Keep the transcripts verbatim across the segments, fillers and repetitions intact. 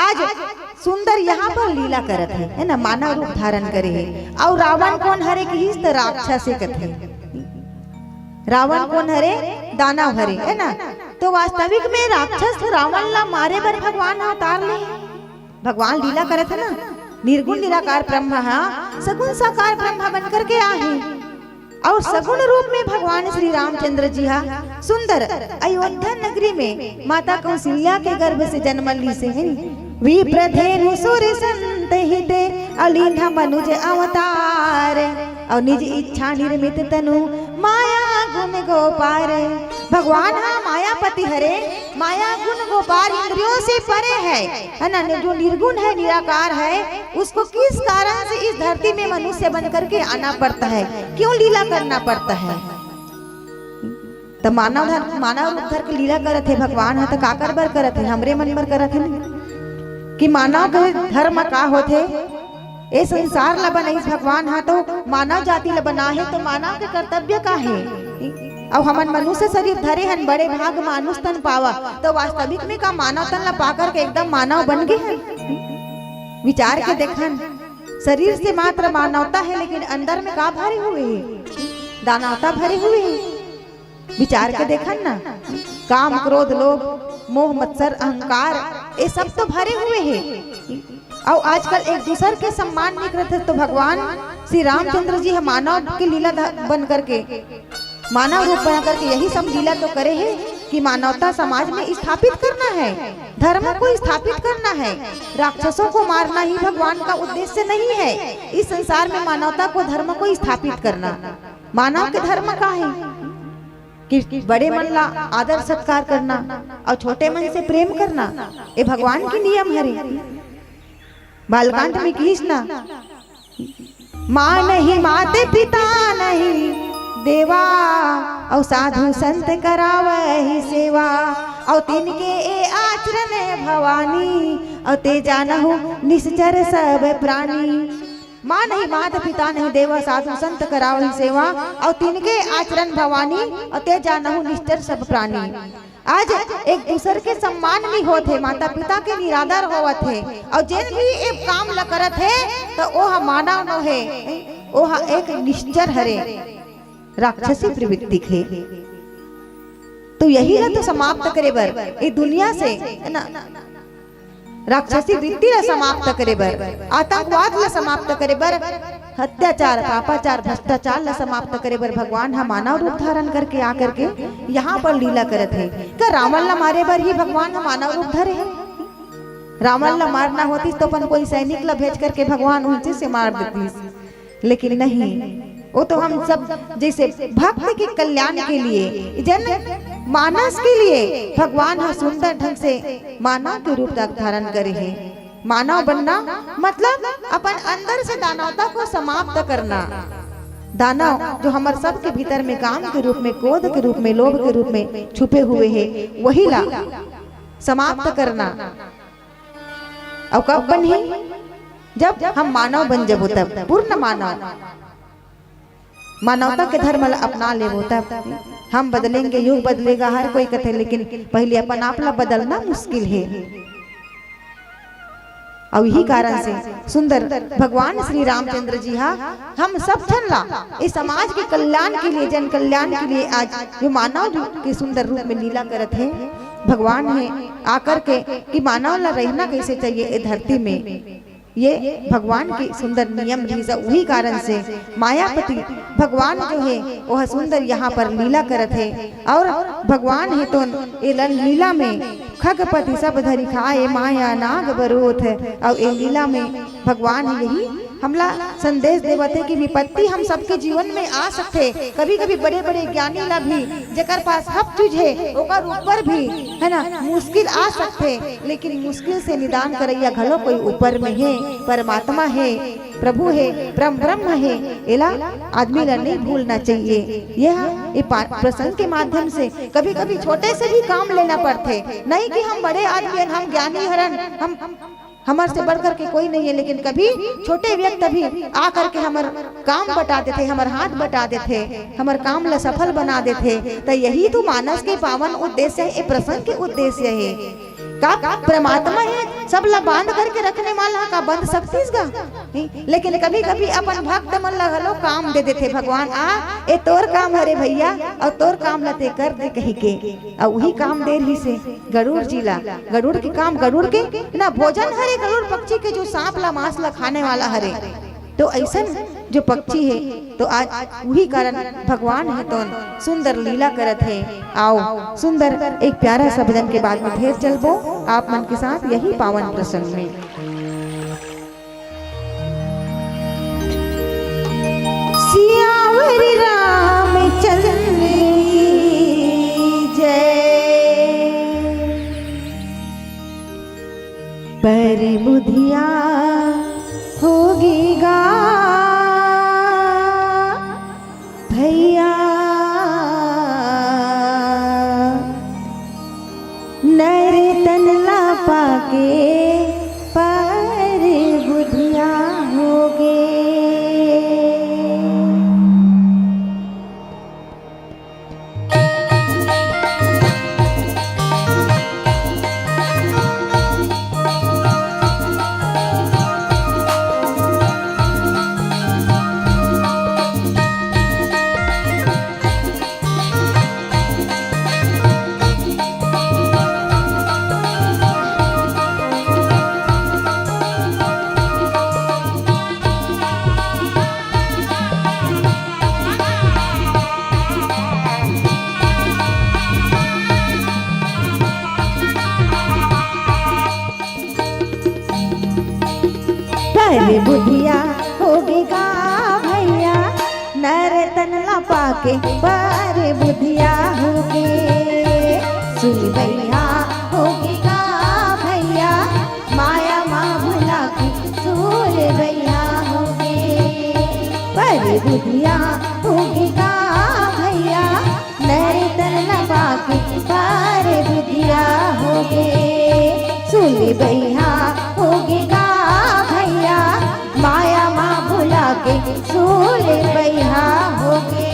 आज सुंदर यहाँ पर लीला करत हे, है ना, मानव रूप धारण करे हे। अउ रावण कोन हरे किहिस त राक्षस हे कथे। रावण कोन हरे? दानव हरे, है ना। तो वास्तविक में राक्षस रावण ला मारे बर भगवान ह अवतार ले। भगवान लीला करत हे ना, निर्गुण निराकार ब्रह्म ह सगुण साकार ब्रह्म बन करके आहे। अउ सगुण रूप में भगवान श्री रामचंद्र जी हा सुंदर अयोध्या नगरी में माता कौशल्या के गर्भ से जन्म लीस हे। विप्रधेनु सुर संत हित अलीन मनुज अवतार। अउ निज इच्छा निर्मित तनु माया गुण गो पार। भगवान हा मायापति हरे, माया गुण गो पार, इंद्रियों से परे है, है ना, जो निर्गुण है, निराकार है, उसको किस कारण से इस धरती में मनुष्य बन करके आना पड़ता है, क्यों लीला करना पड़ता है? त मानव धर मानव रूप धर के लीला करत हे भगवान ह, त काकर बर करत हे? हमरे मन बर करत हे ना, कि मानव के धर्म का होथे। ए संसार ला बनाइस भगवान ह, तो मानव जाति ला बना हे, तो मानव के कर्तव्य का हे? अउ हमन मनुष्य शरीर धरे हन, बड़े भाग मानुष तन पावा, तो वास्तविक में का मानव तन ला पा करके एकदम मानव बन गे हन? विचार के देखन, शरीर से मात्र मानवता हे, लेकिन अंदर में का भरे हुए हे? दानवता भरे हुए हे। विचार के देखन ना, काम, क्रोध, लोभ, मोह, मत्सर, अहंकार, ये सब तो भरे हुए हे। अउ आजकल एक दूसर के सम्मान नहीं करत हे, तो भगवान श्री रामचंद्र जी ह मानव के लीला ध-, बन करके, मानव रूप बन करके यही सब लीला तो करे हे कि मानवता समाज में स्थापित करना है, धर्म को स्थापित करना है। राक्षसों को मारना ही भगवान का उद्देश्य नहीं है। इस संसार में मानवता को, धर्म को स्थापित करना। मानव के धर्म का हे कि बड़े मन ला आदर सत्कार करना अउ छोटे मन से प्रेम करना, ए भगवान के नियम हरे। बालकांड में किहिस ना, माँ नहीं माते पिता नहीं देवा, अउ साधु संत करावही सेवा, अउ तिनके ए आचरण भवानी, अउ ते जानहु निश्चर सब प्राणी। माँ नहीं मात पिता नहीं देवा, साधु संत करावही सेवा, अउ तिनके आचरण भवानी, अउ ते जानहु निश्चर सब प्राणी। आज एक दूसर के सम्मान नहीं होत हे, माता पिता के निरादर होवत हे, अउ जेन भी ए काम ल करत हे, त ओह मानव नो हे, ओह एक निश्चर हरे, राक्षसी प्रवृत्ति के। तो यही ला तो समाप्त करे बर ए दुनिया से, है ना, राक्षसी वृत्ति ला समाप्त करे बर, आतंकवाद ला समाप्त करे बर, अत्याचार, पापाचार, भ्रष्टाचार ला समाप्त करे बर भगवान ह मानव रूप धारण करके आ करके यहाँ पर लीला करत हे। का रावण ला मारे बर ही भगवान ह मानव रूप धरे हे? रावण ला मारना होतिस तो अपन कोई सैनिक ला भेज करके भगवान उनसे से मार देतिस, लेकिन नहीं, वो तो हम सब जैसे भक्त के कल्याण के लिए, जन मानस के लिए भगवान ह सुंदर ढंग से मानव के रूप धारण करे हे। मानव बनना मतलब अपन अंदर से दानवता को समाप्त करना। दानव जो हमर सबके भीतर में काम के रूप में, क्रोध के रूप में, लोभ के रूप में छुपे हुए हे, वही ला समाप्त करना। अउ कब बनही? जब हम मानव बन जबो तब, पूर्ण मानव, मानवता के धर्म ला अपना लेबो तब। हम बदलेंगे, युग बदलेगा, हर कोई कथे, लेकिन पहले अपन आप ला बदलना मुश्किल हे। अउ यही कारण से सुंदर भगवान श्री रामचंद्र जी हा हम सब झन ला इस समाज के कल्याण के लिए, जन कल्याण के लिए आज जो मानव रूप के सुंदर रूप में लीला करत हे, भगवान हे आकर के कि मानव ला रहना कैसे चाहिए ए धरती में, ये भगवान के सुंदर नियम रहिस। उही कारण से मायापति भगवान जो हे, वह सुंदर यहाँ पर लीला करत हे। अउ भगवान हे तो ए ल-, लीला में खगपति सब धरि खाए माया नाग बरोथ। अउ ए लीला में भगवान यही हमला संदेश देवत हे कि विपत्ति हम सबके जीवन में आ सकथे। कभी-कभी बड़े-बड़े ज्ञानी ला भी, जेकर पास सब चीज हे, ओकर ऊपर भी, है ना, मुश्किल आ सकथे, लेकिन मुश्किल से निदान करइया घलो कोई ऊपर में हे, परमात्मा हे, प्रभु हे, परम ब्रह्म हे। एला आदमी ला नहीं भूलना चाहिए। यह ए पा-, प्रसंग के माध्यम से कभी-कभी छोटे से भी काम लेना पड़थे, नहीं कि हम बड़े आदमी हन, हम ज्ञानी हरन, हम हमर से बढ़ करके कोई नहीं है, लेकिन कभी छोटे व्यक्ति भी आ करके हमर काम बटा देथे, हमर हाथ बटा देथे, हमर काम ला सफल बना देथे। त यही तो मानस के पावन उद्देश्य हे, ए प्रसंग के उद्देश्य हे। का परमात्मा हे, सब ला बांध करके रखने वाला, का बंध सकतिस गा? नहीं। लेकिन कभी-कभी अपन भक्त मन ला घलो काम दे देथे भगवान, आ, ए तोर काम हरे भैया, अउ तोर काम ला ते कर दे कहिके, अउ उही काम दे रहिसे गरुड़ जी ला। गरुड़ के काम, गरुड़ के ना भोजन हरे, गरुड़ पक्षी के जो सांप ला, मांस ला खाने वाला हरे। तो अइसन जो पक्षी हे, तो आज उही कारण भगवान हे तो सुंदर लीला करत हे। आओ, सुंदर एक प्यारा सा भजन के बाद में फेर चलबो आप मन के साथ यही पावन प्रसंग में। सियावर रामचंद्र की जय। पर बुधिया होगे गा भैया, नर तन ला पाके पर बुधिया होगे। पर बुधिया होगे गा भैया, नर तन ला पाके पर बुधिया होगे। सुन भैया होगे गा भैया, माया मा भुला के सूल बइहा होगे। पर बुधिया होगे गा भैया, नर तन ला पाके पर बुधिया होगे। सूल बइहा होगे गा भैया, माया मा भुला के सूल बइहा होगे।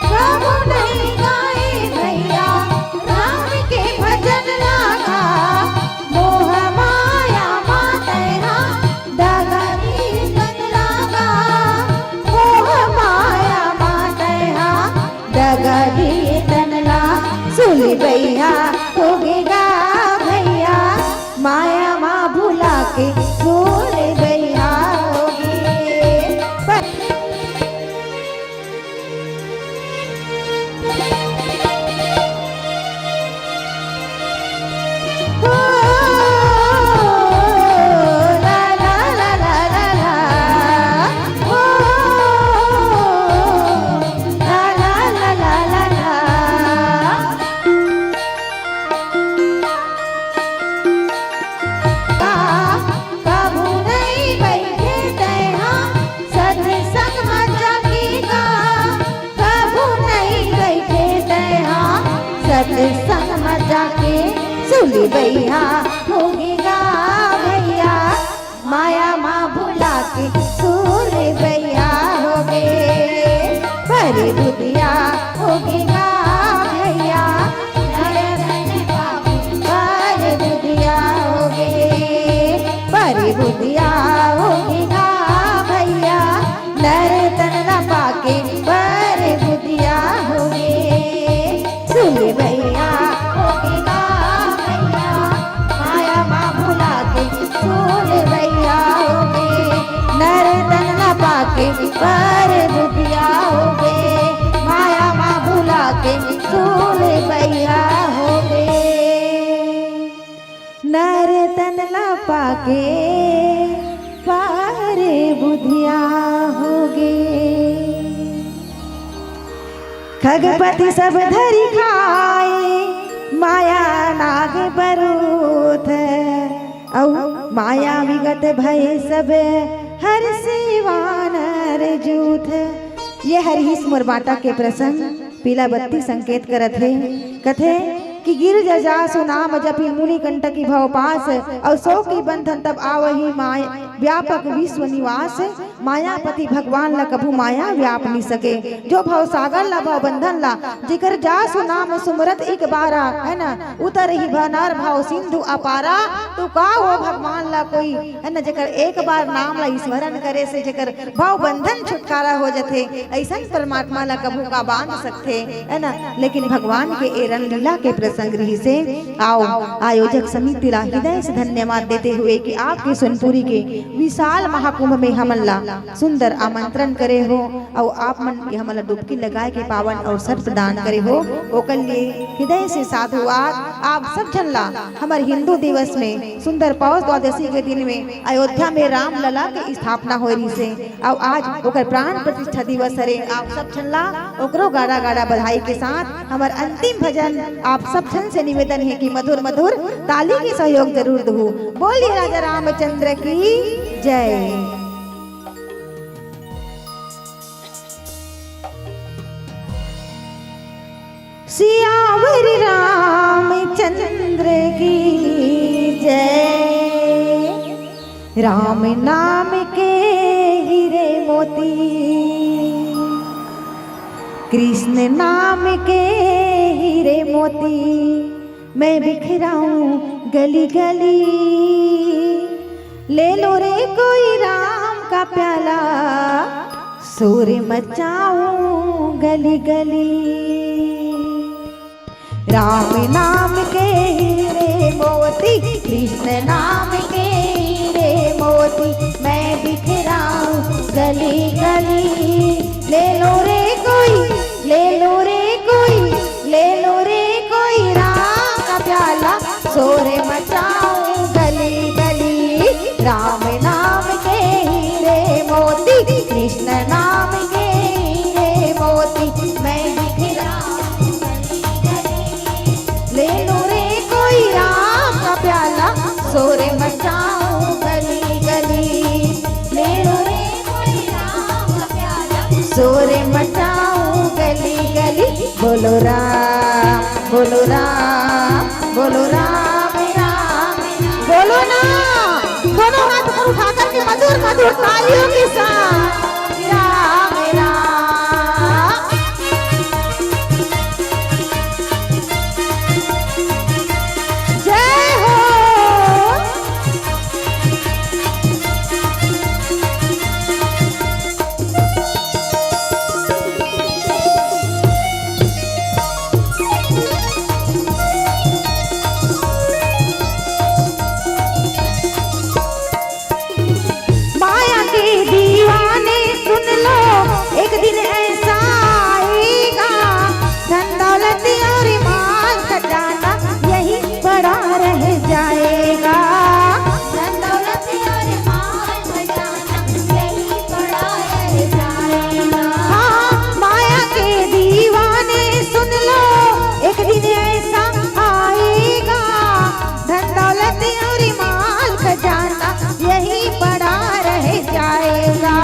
कभू नहीं गाए भैया राम के भजन लागा, मोह माया मा तैहा दगा दिए तन लागा, मोह माया मा तैहा दगा दिए तन ला। सुन बइहा होगे गा भैया, माया मा भुला के सूल बइहा होगे। कभू नहीं बइठे तैहा सत्संग मा जाके गा, कभू नहीं बइठे तैहा सत्संग मा जाके। सुन बइहा होगे गा भैया, माया मा भुला के सूल बइहा होगे। पर बुधिया होगे गा भैया, नर तन पाके पर बुधिया होगे। पर बुधिया होगे गा भैया, नर तन ला पाके पर बुधिया होगे। सुन बइहा होगे गा भैया, माया मा भुला के सूल बइहा होगे। नर तन ला पाके पर बुधिया होगे, माया मा भुला के सूल बइहा होगे। नर तन ला पाके पर बुधिया होगे। खगपति सब धरि खाए माया नाग बरूथ, अउ माया विगत भय सब हरषि वानर जूथ। ये हरिहिस मोर बाटा के प्रसंग पीला बत्ती संकेत करत हे। कथे कि गिर जा जासु नाम जपि मुनि कंटकी भव पास, अउ सो की बंधन तब आवहि माय व्यापक विश्व निवास। मायापति भगवान ला कभू माया व्याप नि सके। जो भव सागर ला, भव बंधन ला, जेकर जासु नाम सुमरत एक बारा, है ना, उतरहि भव नर भव सिंधु अपारा। तो का वो भगवान ला कोई, है ना, जेकर एक बार नाम ला स्मरण करे से जेकर भव बंधन छुटकारा हो जथे, अइसन परमात्मा ला कभू का बांध सकथे, है ना? लेकिन भगवान के ए रंगलीला के प्रसंग रिहिसे। आओ, आयोजक समिति ला हृदय से धन्यवाद देते हुए कि आपके सोनपुरी के विशाल महाकुंभ में हमन ला सुंदर आमंत्रण करे हो, अउ आप मन ये हमन ला डुबकी लगाए के पावन अवसर प्रदान करे हो, ओकर लिए हृदय से साधुवाद। आप सब झन ला हमर हिंदू दिवस में सुंदर पौष द्वादशी के दिन में अयोध्या में रामलला के स्थापना होय रिहिसे, अउ आज ओकर प्राण प्रतिष्ठा दिवस हरे। आप सब झन ला ओकरो गाड़ा गाड़ा बधाई के साथ हमर अंतिम भजन आप सब झन से निवेदन हे कि मधुर मधुर ताली के सहयोग जरूर दहू। बोलिए राजा रामचंद्र की जय। सियावर रामचंद्र की जय। राम नाम के हीरे मोती, कृष्ण नाम के हीरे मोती, मैं बिखराऊं गली गली। ले लो रे कोई राम का प्याला, शोर मचाऊं गली गली। राम नाम के हीरे मोती, कृष्ण नाम के हीरे मोती, मैं बिखराऊं गली गली। ले लो रे कोई, ले लो रे कोई, ले लो रे कोई राम का प्याला, शोर मचाऊं गली गली। राम नाम के हीरे मोती, कृष्ण नाम के हीरे मोती, मैं बिखराऊं गली गली। ले लो रे कोई राम का प्याला, शोर मचाऊं गली गली। ले लो रे कोई राम का प्याला, शोर मचाऊं गली गली। बोलो राम, बोलो राम, बोलो राम, राम, राम। बोलो ना, दोनों हाथ ऊपर उठा करके मधुर मधुर तालियों के साथ। राम, राम। जय हो। माया के दीवाने सुन लो, एक दिन ऐसा आएगा, धन दौलत और माल खजाना यही पड़ा रह जाएगा। धन दौलत और माल खजाना यही पड़ा रह जाएगा। हाँ, माया के दीवाने सुन लो, एक दिन ऐसा आएगा, धन दौलत और माल खजाना यही पड़ा रह जाएगा।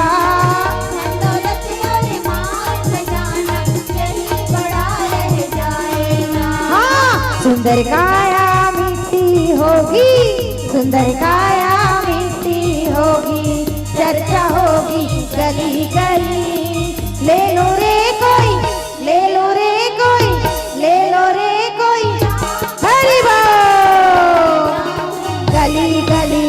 धन दौलत और माल खजाना यही पड़ा रह जाएगा। हाँ, सुंदर काया मिट्टी होगी, सुंदर काया मिट्टी होगी, चर्चा होगी गली गली। ले लो रे कोई, ले लो रे कोई, ले लो रे कोई। हरि बोल। गली गली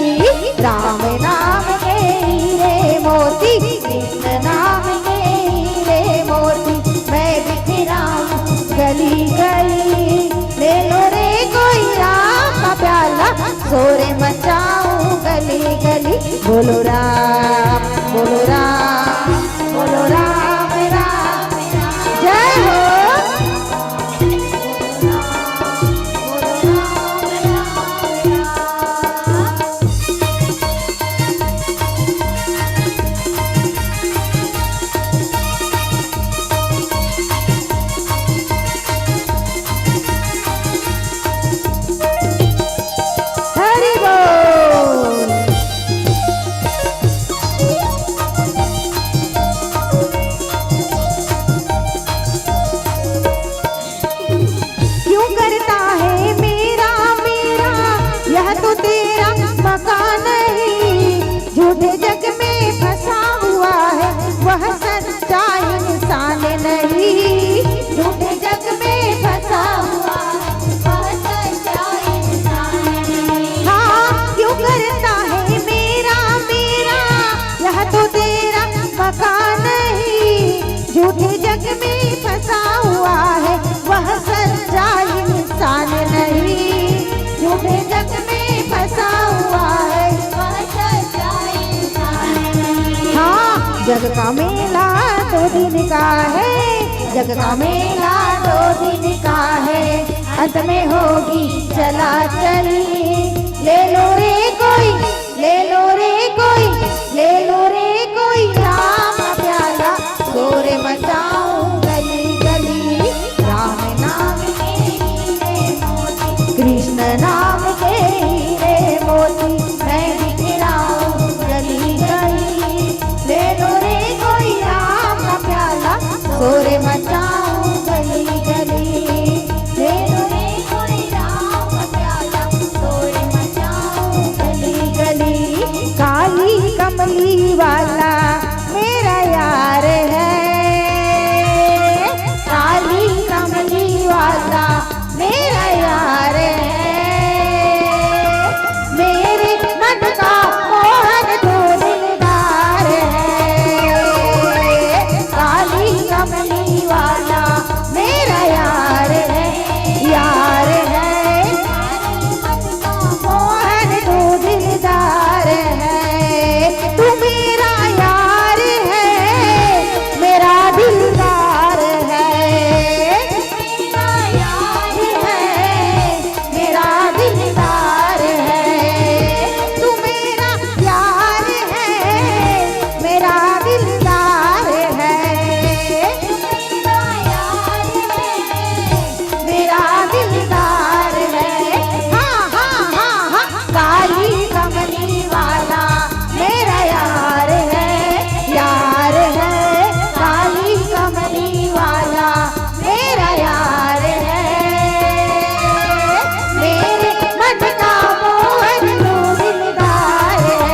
राम नाम के हीरे मोती, कृष्ण नाम के हीरे मोती, मैं बिखराऊं गली गली। ले लो रे कोई राम का प्याला, शोर मचाऊं गली गली। बोलो राम, बोलो राम, बोलो राम, राम, राम। जय हो। तेरा मकान नहीं, झूठे जग में फंसा हुआ है, वह सच्चा इंसान नहीं। झूठे जग में फंसा हुआ है, वह सच्चा इंसान नहीं। हाँ, क्यों करता है मेरा, मेरा, यह तो तेरा मकान नहीं। झूठे जग में फंसा हुआ है, वह सच्चा इंसान नहीं। झूठे जग में फंसा हुआ है, वह सच्चा इंसान नहीं। हाँ, जग का मेला दो दिन का है, जग का मेला दो दिन का है, अंत में होगी चला चली। ले लो रे कोई, ले लो रे कोई, ले लो रे कोई राम प्याला, शोर मचाऊं गली गली। राम नाम के हीरे मोती, कृष्ण नाम के हीरे मोती, मैं बिखराऊं गली गली। ले लो रे कोई राम प्याला, शोर मचाऊं गली गली। ले लो रे कोई राम प्याला, शोर मचाऊं गली गली। काली कमली वाला मेरा यार है, काली कमली वाला मेरा यार है। मेरे मन का मोहन तू दिलदार है, काली कमली वाला मेरा यार है, यार है। मोहन तू दिलदार है, तू मेरा यार है, मेरा दिलदार है। मेरा यार है, मेरा दिलदार है, तू मेरा यार है, मेरा दिलदार है। मेरा यार है, मेरा दिलदार है। हाँ, हाँ, हाँ, हाँ। काली कमली वाला मेरा यार है, यार है। काली कमली वाला मेरा यार है। मेरे मन का मोहन तू दिलदार है,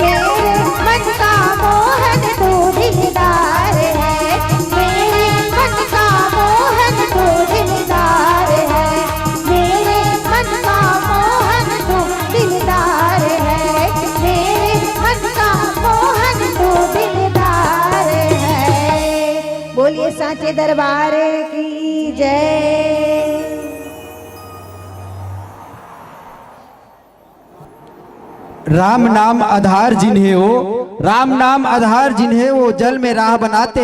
मेरे मन का मोहन तू दिलदार है, मेरे मन का मोहन तू दिलदार है, मेरे मन का मोहन तू दिलदार है, मेरे मन का मोहन तू दिलदार है। बोलिए सांचे दरबार की जय। राम नाम आधार जिन्हें हो, राम नाम आधार जिन्हें हो, जल में राह बनाते।